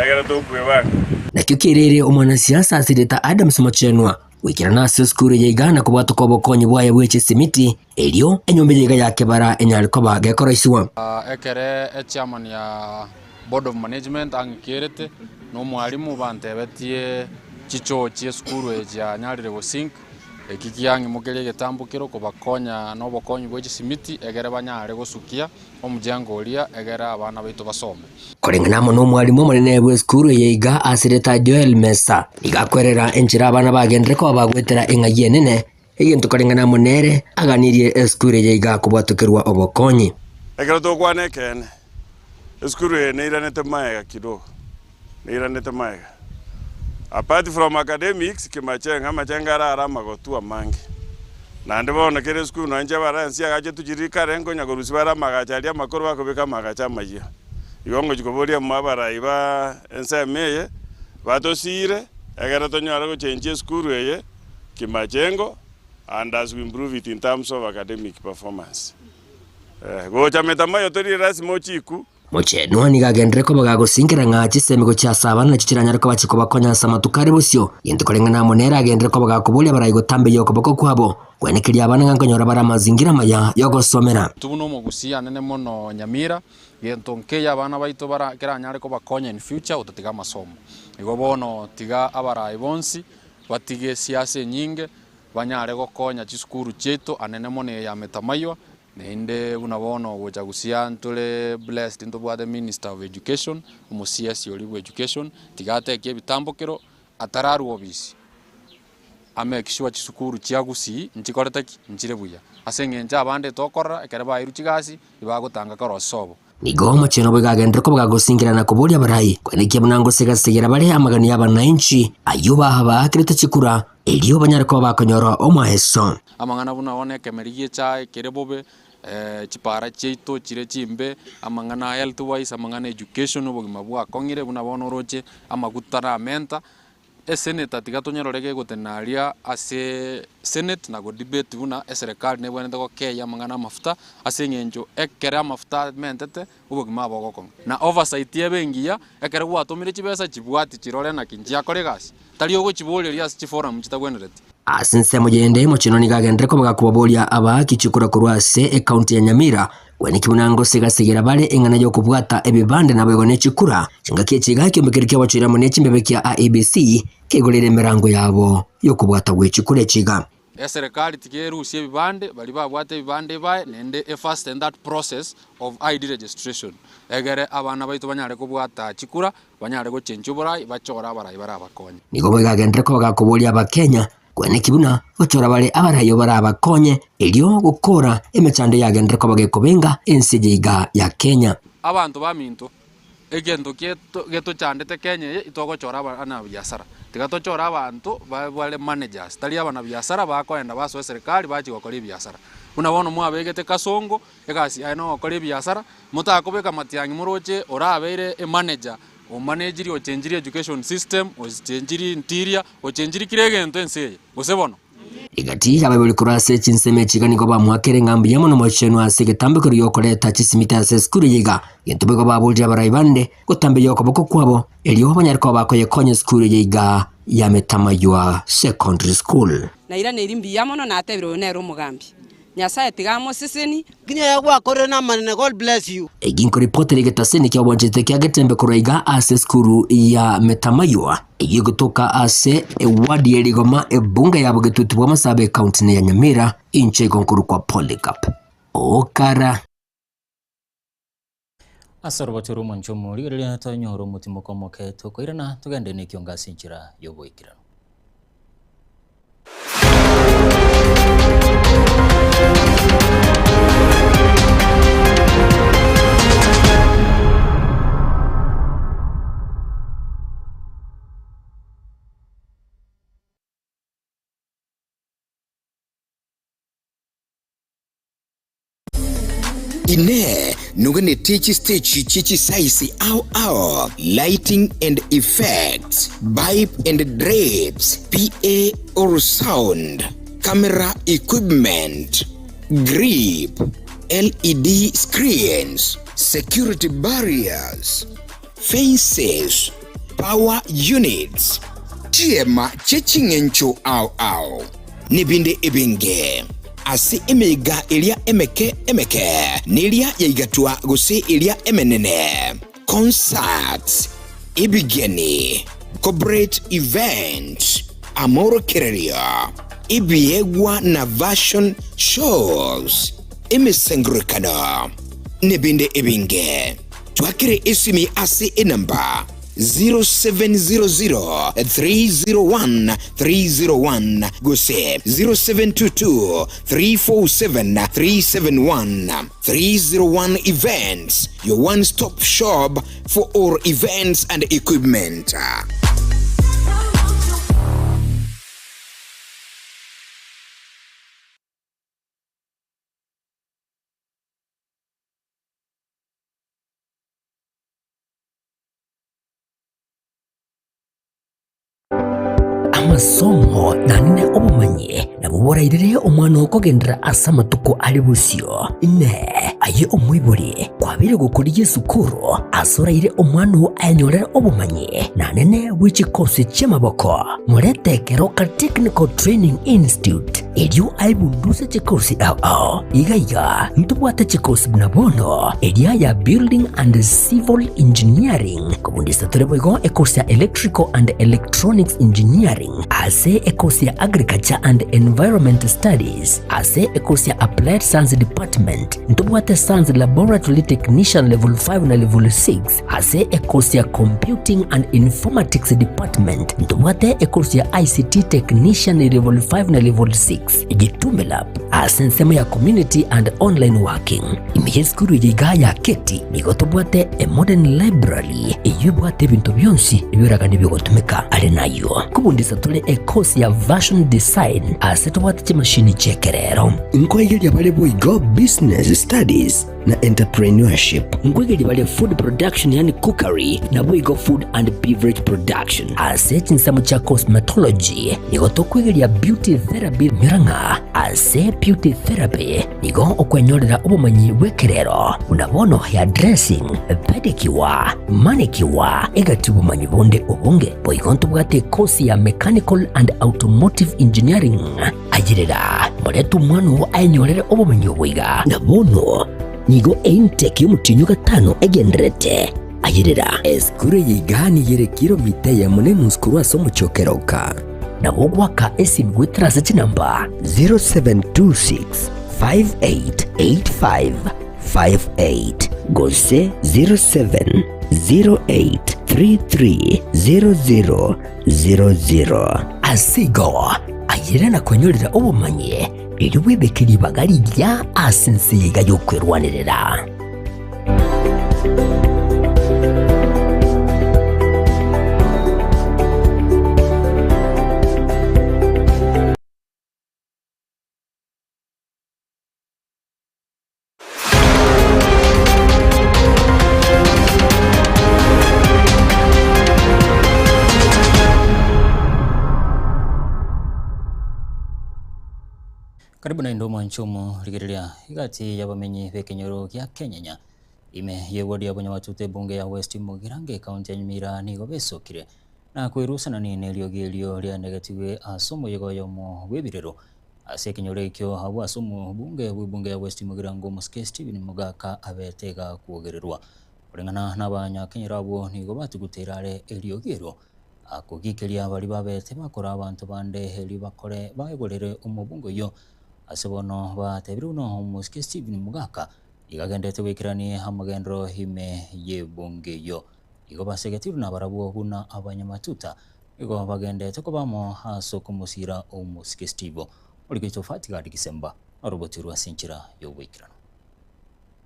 egere tokwebanga. Nakio kerere omwanasiasa asirete Adams Mochenwa goikerana ase esukuru eye iga na kobwatoka obokonyi bwaye bwe chisimiti, erio enyomba eye iga ya kebara enyare koba gekoroisigwa. Ekere echairman ya board of management ang'ikerete, na omwalimu bantebetie chichoo chie esukuru eye chianyarire gosink, eki kiang'imokeria egetambokero kobakonya na obokonyi bwe chisimiti egere banyare gosukia omojengo oria egere abana baito basome. Koreng'ana amo nomwalimu omonene bw'esukuru eye iga asereta Joel Mesa, nigo akwerera enchera abana bagenderere koba bagoetera eng'ai enene, egento koreng'ana amo nere aganirie esukuru eye iga kobwatokerwa obokonyi. Ekero togokwana ekeene, esukuru eye neiranete magega kidogo, neiranete magega. Apart from academics, kimachengo, amachengo are are amagotu amange. Naende bono kera esukuru nonye inche abaransi agache tuchiriri kare nkonya korusia bare amagacho aria amakoro bakobeka amagacho amayia. Igo ngochia koboria amo abarai ba ensemo eye, batosiire, egere tonyore gochenchia esukuru eye kimachengo and as we improve it in terms of academic performance. Gocha metamayo tori lasima ochiku. Mochenwa nigo agenderere koba gagosinkera ng'a chisemi gochia ase abana nachio chiranyare koba chikobakonya ase amatuko are bosio, gento koreng'ana amo nere agenderere koba gakoboria abarai gotambeyia okoboko kwabo, kwenekeria abana ng'a nkonyora bare amazingira amaya y'ogosomera. Intwe buna omogusii anene mono Nyamira, gento nkeiyo abana baito bara keranyare kobakonya in future gotatiga amasomo. Igo bono tiga abarai bonsi batige siasa enyinge, banyare gokonya chisukuru chiaito anene mono eye ya Metamaywa, Naende buna bono gocha gusia ntore blessed ntobwate minister of education, omo CS oria bwa education, tiga atekie ebitambokero atararwa obisi, a make sure chisukuru chia gusii nchikorete ki? Nchire buya. Ase eng'encho abande tokorora ekero bairwe chigasi, ebagotanga korosia sobo. Nigo omochenu boigo agenderere koba gagosingira na koboria abarai, kwenekia buna ngosegasegera bare amagani y'abananchi, ayio baabaakerete chikura, erio banyare koba bakonyora omoeso. Amang'ana buna bono ekemeri gi'echae kere bobe, chipara chiaito chire chimbe, amang'ana a health wise, amang'ana a education, obogima bwakong'ire buna bono oroche amaguta namenta. Esenator tiga tonyerore gegotenena aria ase senate na godebate buna eserekari nebwenerete gokeyia amang'ana amafuta ase eng'encho ekere amafuta amentete obogima bogokong'a. Na oversight ebe engiya ekero gwatomire chibesa chibwati chirore naki nchiakora egasi tari ogochiboreria ase chiforum chitagwenereti. Ase ensemo yende, Mochenwa nigo agenderere koba gakobaboria abaaki chikura korwa ase ecounty ya Nyamira Kweneki buna ngosegasegera bare eng'ana y'okobwata ebibande naboigo ne chikura, chingaki echi iga ekiombe keria ki'obochori amo ne chimbebe kia IEBC keigorere emerango yabo y'okobwata gwe chikura echi iga. Eserekari tiga erusie ebibande, baria babwate ebibande ebae, naende e fasten that process of ID registration, egere abana baito banyare kobwata chikura, banyare gochenchia oborai, bachore abarai barabakonye. Nigo boigo agenderere koba gakoboria Abakenya Kweneki buna gochora bare abarayo barabakonye, erio gokora emechando yagenderere koba gekobenga ense eye iga ya Kenya. Abanto baminto, egento getochandete Kenya eye itogochora abanabiasara. Tiga tochore abanto bare managers, tari abanabiasara bakoenda basoe eserekari bachie gokora ebiasara. Buna bono mwabegete Kasongo, egasi yaye nogokora ebiasara, motakobeka Matiang'i moroche orabeire emanager Omanejiri ochenchiri education system, ochenchiri interior, ochenchiri kera egento ense eye, gose bono? Egati y'abaibori korwa ase chinsemo echi iga nigo bamoakere ng'a mbuya mono mochenwa ase egetambe keria giokoreta chisimiti ase esukuru eye iga, gento boigo baborire abarai bande gotambia okoboko kwabo erio banyare koba bakoyekonya esukuru eye iga ya Metamaywa Secondary School. Nairaneirie mbuya mono, natebire oyo nere omogambi. Nyasae tiga amoseseni. Nginya aya gwakorire namanene God bless you. Eki nkoripotera egetaseni ki'obwanchete kia Getembe korwa iga ase esukuru ya Metamaywa eyio egotoka ase eward ya Rigoma ebunge ya Bogetutu bwa Masaaba ekaunti ya Nyamira inche igo nkorokwa Polycarp Okara. Ase orobacho rw'omonche omorigereria tonyore omotimoko omoke, tokoirana togende nekiongo ase enchera y'oboikeranu. Inee! Noganetie chisteji chie chisaisi ao ao, lighting and effects, bipe and drapes, PA or sound, camera equipment, grip, LED screens, security barriers, fences, power units, chiema chie ching'encho ao ao, nebinde ebinge. Ase emeiga eria emeke emeke, neria yaigatwa gose eria emenene, concerts, ebigeni, corporate events, amorokererio, ebiegwa na fashion shows, emesangererekano, nebinde ebinge. Twakere esimi ase enamba 0700 301 301 gose 0722 347 371. 301 Events, your one stop shop for all events and equipment. Amasomo naende obomanyi nabwo borairere omwana oo kogenderera ase amatuko are bosio. Inee! Aye omoibori, kwabeire gokorigia esukuru ase oraire omwana oo ayenyorere obomanyi na nene bwe chikosi chi'amaboko, morete Keroka Technical Training Institute erio aebunduse chikosi ao ao. Iga iga ntobwate chikosi buna bono eria ya Building and Civil Engineering, kobundisa tore boigo ekosi ya Electrical and Electronics Engineering ase ekosi ya Agriculture and Environment Studies. Ase ekosi ya Applied Science Department ntobwate Science Laboratory Technician Level 5 na Level 6. Ase ekosi ya Computing and Informatics Department ntobwate ekosi ya ICT Technician Level 5 na Level 6. Gitume Lab ase ensemo ya Community and Online Working. Ime y'esukuru eye igaa ya Keti nigo tobwate a modern library eyio ebwate ebinto bionsi ebioraganie biogotumeka. Are nayio nkobundisa tore ekosi ya Fashion Design ase tobwate chimashini chi'ekerero. Nkoigeria bare boigo Business Studies na Entrepreneurship. Nkoigeria bare Food Production yaani Cookery naboigo Food and Beverage Production. Ase chinsemo chia Cosmetology nigo tokoigeria Beauty Therapy nyora ng'a ase Beauty Therapy nigo okwenyorera obomanyi bw'ekerero buna bono hairdressing, pedicure, manicure egati obomanyi bonde obonge. Boigo ntobwate ekosi ya Mechanical and Automotive Engineering. Ayerera, morete omwana oo aenyorere obomenyo obo iga. Na bono nigo eintake y'omotienyi o gatano egendererete. Ayerera. Esukuru eye iga nigo ere kilomita eyemo na enusu korwa ase omochie o Keroka. Nabo ogoaka esimi goetera ase chinamba 0726 5885 58 gose 0708 3300 00. Ase igo, ayerera na kwenyorera obomanyi, erio bwebeke ribaga rigiya ase ense eye iga y'okwerwanerera. Karibu naende omwancho omorigereria egati y'abamenyi b'ekenyoro gia Kenyenya ime y'eward ya Bonyawatute ebunge ya West Mugirango ekaunti ya Nyamira nigo besokire na kwerusanani neriogi erio rianegetigwe ase omoyega oyomo bw'ebirero Ase ekenyoro ekio agwo ase omobunge bw'ebunge ya West Mugirango Omosike Stephen Mogaka abete iga kwogererwa. Koreng'ana nabanyakenyoro abwo nigo batuguteire are eriogi erio akogikeria baria babete bakora abanto bande erio bakore baegorere omobunge oyio. Ase bono batebire buna Omosike Stephen Mogaka nigo agenderete goikerania amagenderero ime y'ebunge eyio. Igo basegetirwe nabarabwo buna abanyamatuta Nigo bagendete koba amo ase okomosiira omosike Stivo, oriketwe Fatigadi Gisemba, orobotirwe ase enchera y'oboikeranu.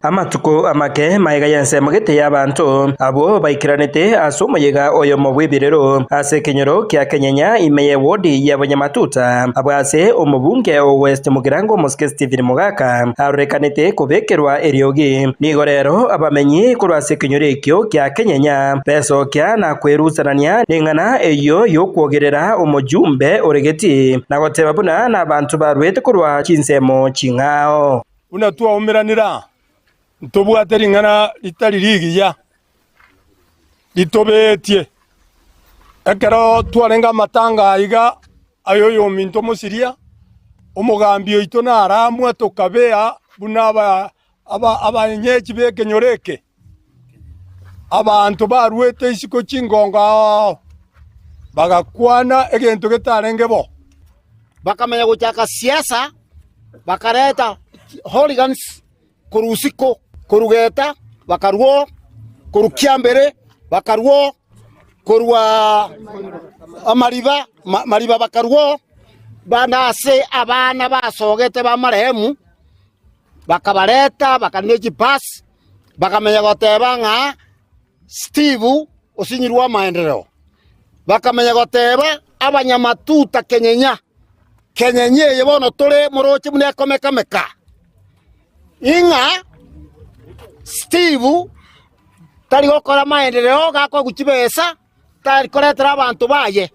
Amatuko amake magega y'ensemo gete y'abanto abwo baikeranete ase omoyega oyomo bw'ebirero ase ekenyoro kia Kenyenya ime y'ewodi ya Bonyamatuta, abwo ase omobunge o West Mugirango omosike Stephen Mogaka arorekanete kobekerwa eriogi. Nigo rero abamenyi korwa ase ekenyoro ekio kia Kenyenya besokia na kwerusanania neng'ana eyio y'okwogerera omojumbe ore getii, na goteba buna nabanto barwete korwa chinsemo ching'ao. Buna twaumeranire aa, ntobwate ring'ana ritari rigiya ritobetie. Ekero twarenge amatanga aiga ay'oyominto omosiria, omogambi oito naramwa tokabea buna abaenyechi b'ekenyoro eke. Abanto baruete isiko chingongo ao, bagakwana egento getarenge bo. Bakamanya gochaka siasa, bakareta hooligans korwa isiko, korwa Geta bakarwa oo, korwa Kiambere bakarwa oo, korwa Amariba Mariba bakarwa oo, bande ase abana basogete ba marehemu bakabareta bakarina chibus, bakamanya goteba ng'a Steve osinyirwe amaendereo. Bakamanya goteba abanyamatuta kenyenya, kenyenya eye bono tore moroche buna ekomeka-meka, ing'a Steve tari gokora amaendereo gakoegwa chibesa, tari koretera abanto baye,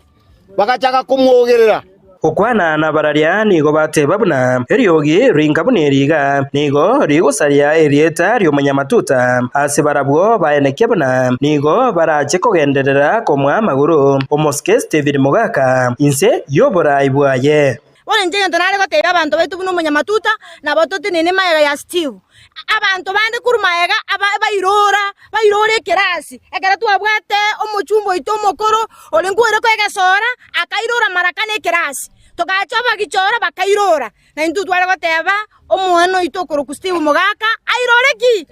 bagachaka komwogerera. Gokwana nabararia nigo bateba buna eriogi ringa buna eri iga nigo rigosaria erieta ri'omonyamatuta, ase barabwo baenekia buna nigo barache kogenderera komoa amagoro omosike Stephen Mogaka inse y'oboraai bwaye. Bono inche egento nare gotebia abanto baito buna omonyamatuta, nabo totenene magega ya Steve. Abanto bande korwa magega aba bairora, bairora ekerasi. Ekero twabwate omochumba oito omokoro, orenge oire koegesora, akairora mara kane ekerasi. Togacha abagichora bakairora. Na intwe tware goteba, omwana oito okorokwa Steve Mogaka airore ki?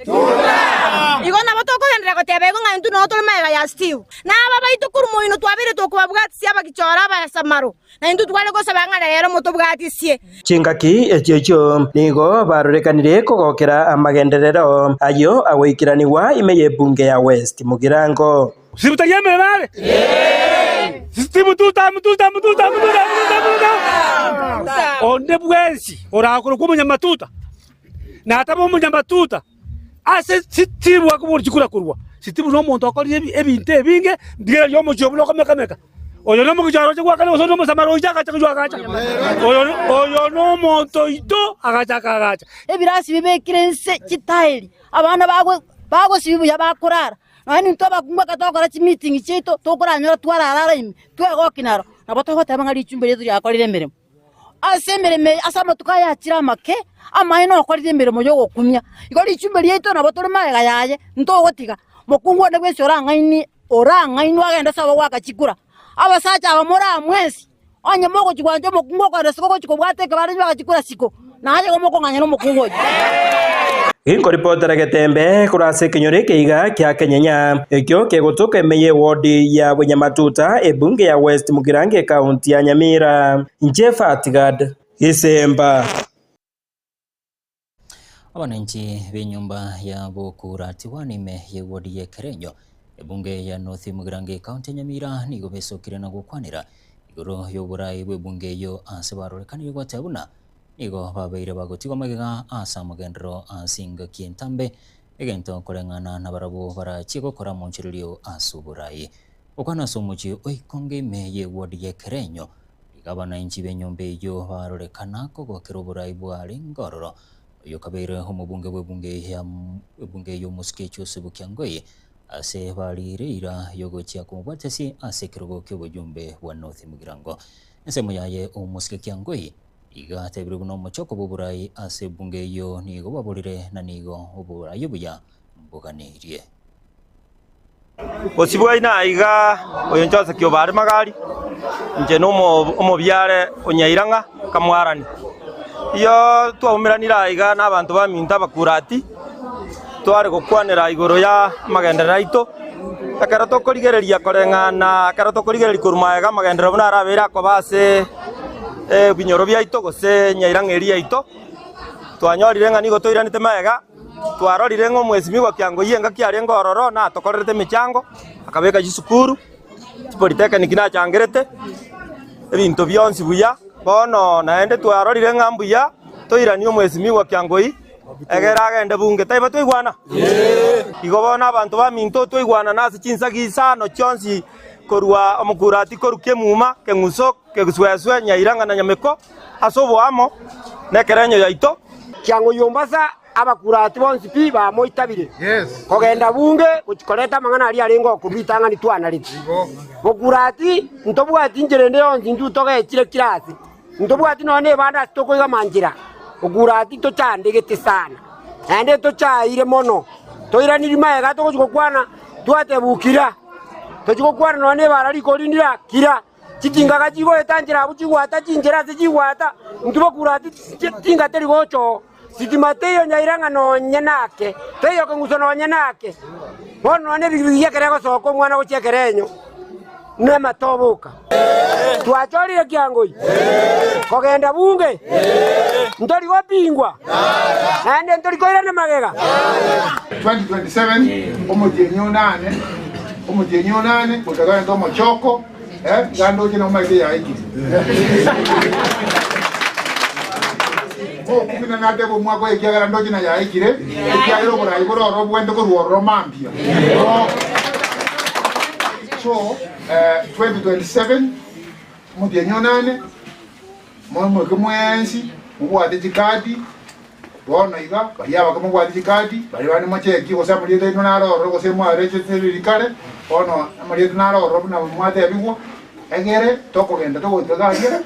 Igo nabo tokogenderera goteba igo ng'a intwe noo tore magega ya Steve. Na aba baito korwa moino twabeire tokobabwatisia abagichora abasamaro. Na intwe tware gosaba ng'a rero motobwatisie. Chingaki echio echio nigo barorekanire kogokera amagenderero ayio agoikeranigwa ime y'ebunge ya West Mugirango. Sibutari emeremo are? Sitimututa mututa mututa mututa mututa mututa. Onde bwensi orakorokwa omonyamatuta, na atabe omonyamatuta ase sitibu akobora chikura korwa. Sitibu nomonto okorire ebinto ebinge, ndigereria omochie obwo nokomekameka. Oyo nomogicha oroche gwakana gose nomosamari oiche agacha kochwa agacha. Oyo oyo nomonto oito agachaka agacha. Ebirasi bibekire inse chitairi, abana bago bagosibia buya bakorara. Nonya intwe abakungu ekero togokora chimeeting chiaito tokoranyora twarara ara ime, twegokia naro, nabo togoteba ng'a richumbe riaito riakorire emeremo. Ase emeremo eye ase amatuko aya achire amake, amaene okorire emeremo y'ogokumia. Igo richumbe riaito nabo tore magega yaye, ntogotiga. Mokungu onde bwensi orang'ainie orang'ainwe agende ase abagoaka chikura. Abasacha aba more aa mwensi, onye mogochia gwancha omokungu okorera isiko ogochia kobwata ekebanda chibaga chikura siko, naye igo mokong'anya nomokungu oyio. Ginkoripotera getembe korwa ase ekenyoro eke iga kia Kenyenya, ekio kegotoka ime y'ewodi ya Bwenyamatuta, ebunge ya West Mugirango ekaunti ya Nyamira. Inche Fatgad Gisemba. Abananchi b'enyomba ya Bokuratiwani ime y'ewodi ye Kerenyo, ebunge ya North Mugirango ekaunti ya Nyamira nigo besokire na gokwanera igoro y'oborai bw'ebunge eyio ase barorekanire goteba buna nigo babeire bagotigwa magega ase amagenderero ase engaki entambe egento koreng'ana nabarabwo barachie gokora omonchorerio ase oborai. Gokwana ase omochie o Ikonge ime y'ewodi ye Kerenyo, Iga abanainchi b'enyomba eyio barorekana kogokera oborai bwarenge ororo. Oyio kabeire omobunge bw'ebunge ya ebunge y'omosike Joseph Kiangoi ase bariire eira y'ogochia komobwatisia ase ekerogo ki'obojumbe bwa North Mugirango. Ensemo yaye omosike Kiangoi iga atebire buna omochoko bw'oborai ase ebunge eyio nigo bwaborire na nigo oborai obuya mboganeirie. Bosibwai naiga oyo Joseph Kiobare Magari, inche nomobiare o Nyairang'a Kamwarani. Iyo twaumeranire aiga nabanto baminto abakurati, tware gokwanera igoro ya amagenderero aito, ekero tokorigereria koreng'ana ekero tokorigereria korwa magega amagenderero buna arabeire akoba ase ebinyoro biaito gose Nyairang'a eria yaito, twanyorire ng'a nigo toiranete magega. Twarorire ng'a omwesimigwa Kiangoyia engaki arenge ororo natokorerete emechango, akabeka chisukuru, chipolitechnic nachangerete, ebinto bionsi buya. Bono naende twarorire ng'a mbuya toiranie omwesimigwa Kiangoi egere agende bunge. Taibo twaigwana? Igo bono abanto baminto twaigwanana ase chinsagi isano chionsi korwa omokurati korwa Kemuma, Keng'uso, Kegusuesue, Nyairang'a na Nyameko, ase oboamo nekerenyo yaito. Kiang'oyombasa abakurati bonsi pi bamoitabire kogenda bunge gochia koreta amang'ana aria arenge okorwa ritang'ani twanarete. Bokurati ntobwati nchera ende yonsi intwe togechire kera ase, ntobwati nonya nebande ase tokoigama nchera, bokurati tochandegete sana, naende tochaire mono, toiraniri magega togochia gokwana twatebwa kira, tochia gokwana nonya nebara rikorindira kira. Chitingaga chigoeta nchera abwo chigwata chinchera ase chigwata, intwe bakurati tinga teri gocha oo. Sitima teiyo nyaira ng'a nonye nake, teiyo keng'uso nonye nake. Bono nonye ebigibigi ekero egosoka omwana gochia ekerenyo, namatoboka. Twachorire kiangoi kogenda bunge, ntori gopingwa, naende ntori koirana magega. 2027 omotienyi onane omotienyi onane goika torente omochoko eh, iga ndoche nomaete yaikire Mokumina natebe omwaka oyo ekiagera ndoche na yaikire ekiagera oborai bore ororo bwende korwa ororo mambia so eh, 2027 omotienyi onane. Moimoke mwensi mobwate chikadi, bono iga, baria abake mobwate chikadi, baria bande mochekie gose amarieta aino naro ororo gose mwarecheseriri kare, bono amarieta naro ororo buna mwatebigwa, egere tokogenda togoika iga aria,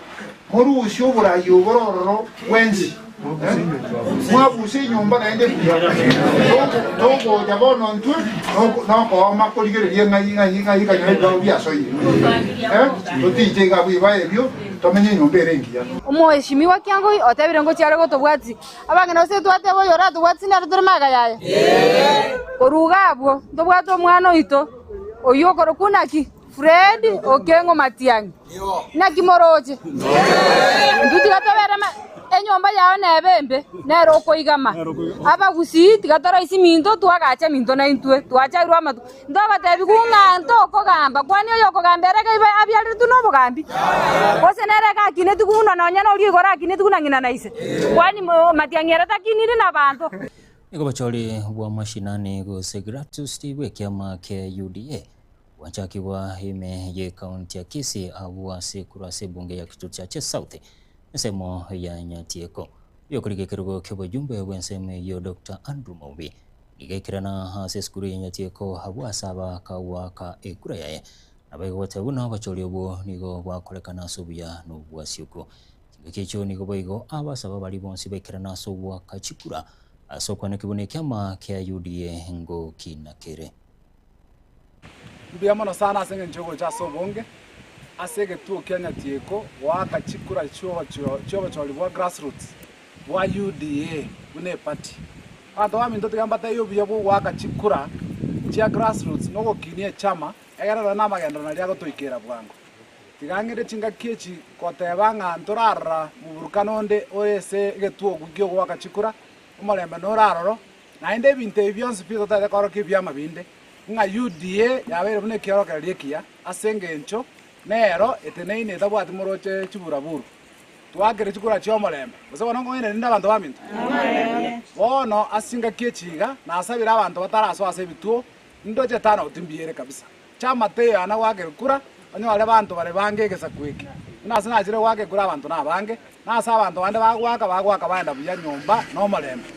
morusie oborai oboro ororo bwensi, eh, mwabuse enyomba naende buya. Togocha bono intwe nokooma korigereria ng'ai ng'ai ng'ai ekanyora ebibao biasoire, eh, totiche iga abwo ebibae ebio. Tomenye enyomba ere engiya. Omoeshimiwa Kiangoi otebire ngochia are gotobwatia. Abang'ina gose twateba oyo oratobwatie nere tore magega yaye? Korwa iga abwo ntobwate omwana oito oyio okorokwa naki? Fred Okeng'o Matiang'i. Naki moroche? Intwe tiga tobere enyomba yao nebe embe, nere okoigama. Abagusii tiga toroisie minto twagacha minto naintwe twachairwe amatuko. Ntogotebiwa ng'a ntokogamba, kwani oyokogamba ere gaibe abiareretwe nobogambi? Gose nere gakinetigwe buna nonya noria igoro akinetigwe na ng'ina na ise? Kwani matiang'i ere takiniri nabaanto? Nigo bochori bwa mashinani gose gratus bw'ekiama kia UDA bwachakigwa ime y'ekaunti ya Kisii agwo ase korwa ase ebunge ya Kitutu Chache South ensemo ya Nyatieko. Oyokorigia ekerogo ki'obojumbe bw'ensemo eyio Doctor Andrew Maubi Nigo ekerana ase esukuru ya Nyatieko abwo ase abakagoaka ekura yaye, nabo egoteba buna obochori obwo nigo bwakorekana ase obuya na obwasioku. Chingaki echio nigo boigo abasaba baria bonsi baikerana ase ogoaka chikura ase okwaneki buna ekiama kia UDA ngokina kere. Mbuya mono sana ase engencho y'ogocha ase obonge ase egetuo kia Nyatieko goaka chikura chi'obochori bwa grassroots bwa UDA buna eparty. Abanto baminto tiga mbatebie obuya bwa ogoaka chikura chia grassroots na ogokinia echama egere nonye namagenderero naria agotoikera bwango. Tiga ng'ende chingaki echi goteba ng'a ntorarora moburukano onde ore ase egetuo gi'ogoaka chikura, omorembe nore aroro, Naende ebinto ebi bionsi pi totaete koorokia ebiama binde, ng'a UDA yabeire buna ekiorokererio ekiya, ase engencho nero eteneine etabwati moroche chiburaburu. Twakire chikura chi'omorembe, gose bono nkong'aina rinde abanto baminto? Bono ase chingaki echi iga, nasabire abanto batarasoa ase ebituo, ndoche tano timbiere kabisa. Chama teiyo ana goaka ekura, onyore banto bare bange egesaku eke. Buna ase nachire goaka ekura abanto nabange, na ase abanto bande bagoaka, bagoaka baenda buya nyomba nomorembe.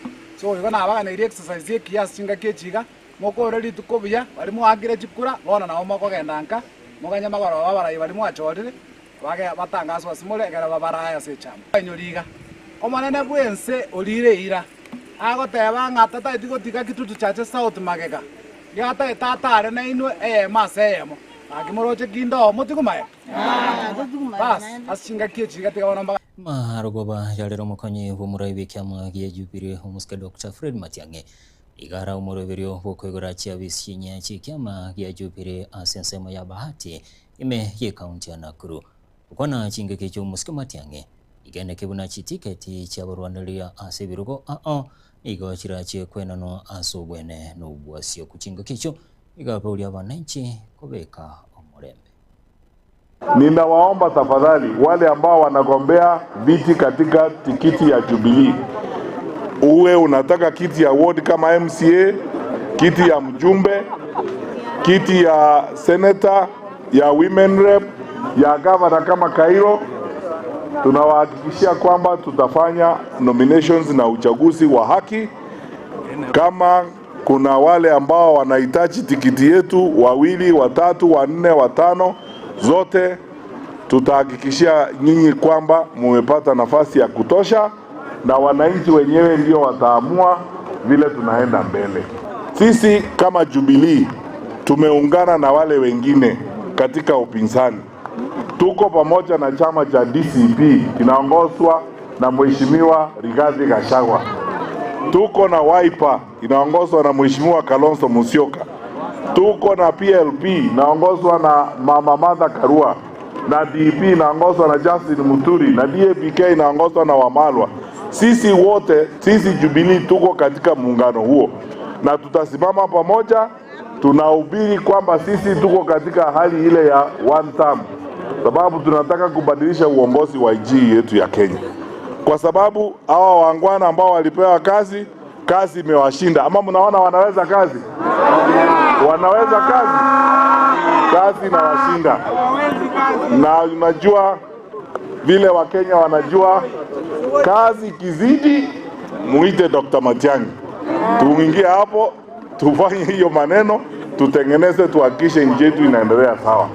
So igo nabaganeirie exercise ekiya ase chingaki echi iga, mokore rituko buya, baria mwaakire chikura, bono nabo mokogenda nka, moganye magoroba abarai baria mwachorire, bage batangaswe ase more ekero babarae ase echama. Bainyori iga, Omonene bw'ense orire eira, agoteba ng'a tataeti gotiga kitutu chache sauti magega, Giataete atare nainwe eyemo ase eyemo, gaki moroche ki ndoo motigwe magega? Bas, ase chingaki echi iga tiga bono mbaga. Marogoba yarero omokonyi bw'omorai bw'ekiama gia Jubilee omosike Doctor Fred Matiang'i nigo ara omoroberio bw'okoigora chiabisi chinyia chi'ekiama gia Jubilee ase ensemo ya Bahati ime y'ekaunti ya Nakuru. Gokwana chingaki echio omosike Matiang'i nigo buna chitiketi chiabarwaneria ase ebirogo ao Nigo chirachie kwenanwa ase obwene na obwasioku. Chingaki echio nigo abauria abananchi kobeka omorembe. Ninawaomba tafadhali wale ambao wanagombea viti katika tikiti ya Jubilee, uwe unataka kiti ya ward kama MCA, kiti ya mjumbe, kiti ya senator, ya women rep, ya governor kama Kairo, tunawahakikishia kwamba tutafanya nominations na uchaguzi wa haki. Kama kuna wale ambao wanahitaji tikiti yetu, wawili, watatu, wanne, watano, zote tutahakikishia nyinyi kwamba mumepata nafasi ya kutosha, na wananchi wenyewe ndio wataamua vile tunaenda mbele. Sisi kama Jubilee tumeungana na wale wengine katika upinzani, tuko pamoja na chama cha DCP kinaongozwa na Mheshimiwa Rigathi Gachagua, tuko na Wiper inaongozwa na Mheshimiwa Kalonzo Musyoka, tuko na PLP inaongozwa na Mama Martha Karua, na DP inaongozwa na Justin Muturi, na DAPK inaongozwa na Wamalwa. Sisi wote, sisi Jubilee tuko katika muungano huo na tutasimama pamoja. Tunahubiri kwamba sisi tuko katika hali ile ya one term, sababu tunataka kubadilisha uongozi wa nchi yetu ya Kenya, kwa sababu hawa wangwana ambao walipewa kazi, kazi imewashinda. Ama mnaona wanaweza kazi? Wanaweza kazi, kazi inawashinda. Na unajua Vile Wakenya wanajua kazi ikizidi, muite Dr. Matiang'i, tuingie hapo tufanye hiyo maneno, tutengeneze, tuhakikishe nchi yetu inaendelea sawa.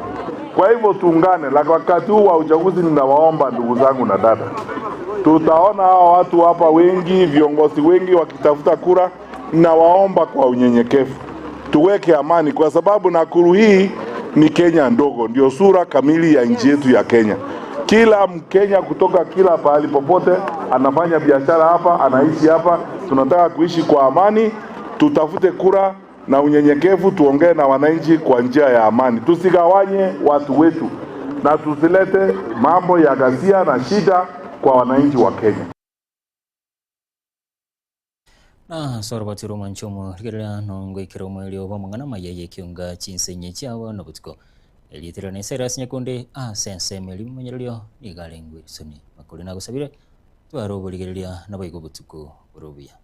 Kwa hivyo tuungane, la wakati huu wa uchaguzi, ninawaomba ndugu zangu na dada, tutaona hawa watu hapa wengi, viongozi wengi wakitafuta kura. Ninawaomba kwa unyenyekevu tuweke amani, kwa sababu Nakuru hii ni Kenya ndogo, ndio sura kamili ya nchi yetu ya Kenya. Kila Mkenya kutoka kila pahali popote anafanya biashara hapa, anaishi hapa. Tunataka kuishi kwa amani, tutafute kura na unyenyekevu, tuongee na wananchi kwa njia ya amani, tusigawanye watu wetu na tusilete mambo ya ghasia na shida kwa wananchi wa Kenya. Na sorobati romanchomo rigerera nongoikera omweri oba omong'ana amaya ya ekionga chinsenye chiabo nobotuko erietera na Cyrus Nyakonde ase ensemo eria omonyererio nigo arengwe erisoni makori nagosabire tware oborigereria naboigo obotuko bore obuya.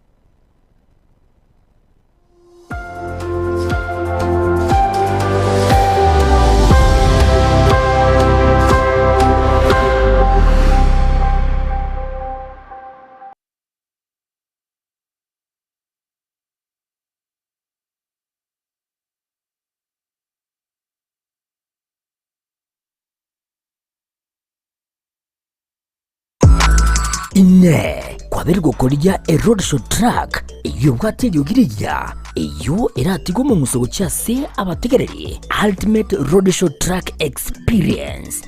Inee! Kwabeire gokorigia eroadshow truck eyio ebwate eriogi rigiya, eyio eratigwe omong'uso gochia ase abategereri? Ultimate Roadshow Truck Experience.